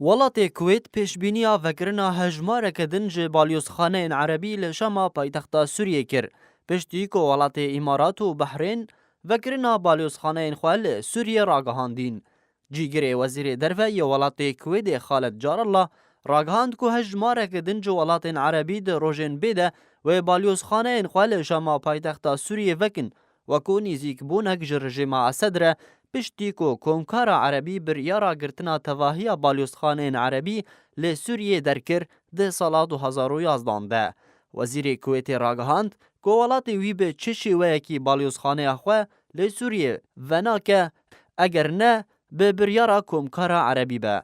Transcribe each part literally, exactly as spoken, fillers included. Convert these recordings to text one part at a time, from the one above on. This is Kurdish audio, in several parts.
Welatê Kuwêt pêşbîniya vekirina hejmareke din ji balyozxaneyên erebî li Şama paytexta Sûriyê kir, piştî ku welatê Îmarat û Behrên vekirina balyozxaneyên xwe li Sûriyê ragihandîn. Cîgirê Wezîrê Derve yê welatê Kuwêdê Xalid Caralla ragihand ku hejmareke din ji welatên erebî di rojên bê de wê balyozxaneyên xwe li Şama paytexta Sûriyê vekin, wekû nîzîkbûnek ji rejêma Esed re, piştî ku Komkara Erebî biryara girtina tevahiya balyozxaneyên erebî li Sûriyê derkir di sala du hazar û yazdan de. Wezîrê Kuwêtê ragihand ku welatê wî bi çi şêweyekî balyozxaneya xwe li Sûriyê venake, eger ne bi biryara Komkara Erebî be.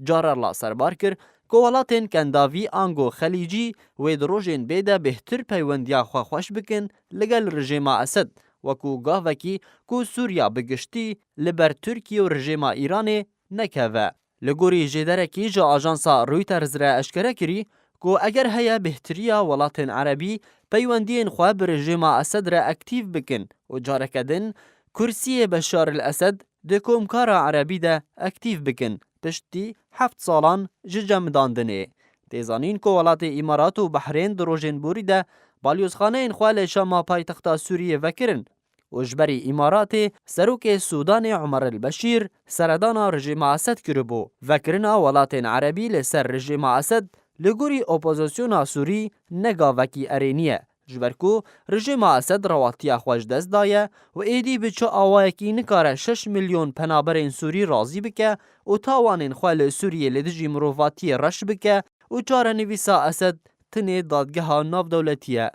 Carella serbar kir ku welatên Kendavî ango Xelîcî wê di rojên bê de bêhtir peywendiya xwe xweş bikin li gel rejêma Esed, wekû gavekî ku Sûriya bi giştî li ber Tirkiye û rejêma Îranê nekeve. Li gorî jêderekî ji ajansa Reuters re eşkere kirî ku eger heye bêhtiriya welatên erebî peywendiyên xwe bi rejêma Esed re aktîf bikin û careke din kursiyê Beşar el Esed di Komkara Erebî de aktîf bikin, piştî heft salan ji cem dandinê. Tê zanîn ku welatê Îmarat û Behrên di rojên borî de balyozxaneyên xwe li Şama paytexta Sûriyê vekirin û ji berî Îmaratê serokê Sûdanê Omer el Beşîr seredana rejêma Esed kiribû. Vekirina welatên erebî li ser rejêma Esed li gorî opozisyona Sûrî ne gavekî erênî ye. Ji ber ku rejêma Esed rewatiya xwe ji dest daye û êdî bi çi awayekî nikare şeş milyon penaberên Sûrî razî bike û tawanên xwe li Sûriyê li dijî mirovatiyê reş bike û çarenivîsa Esed tinê dadgeha navdewletî ye.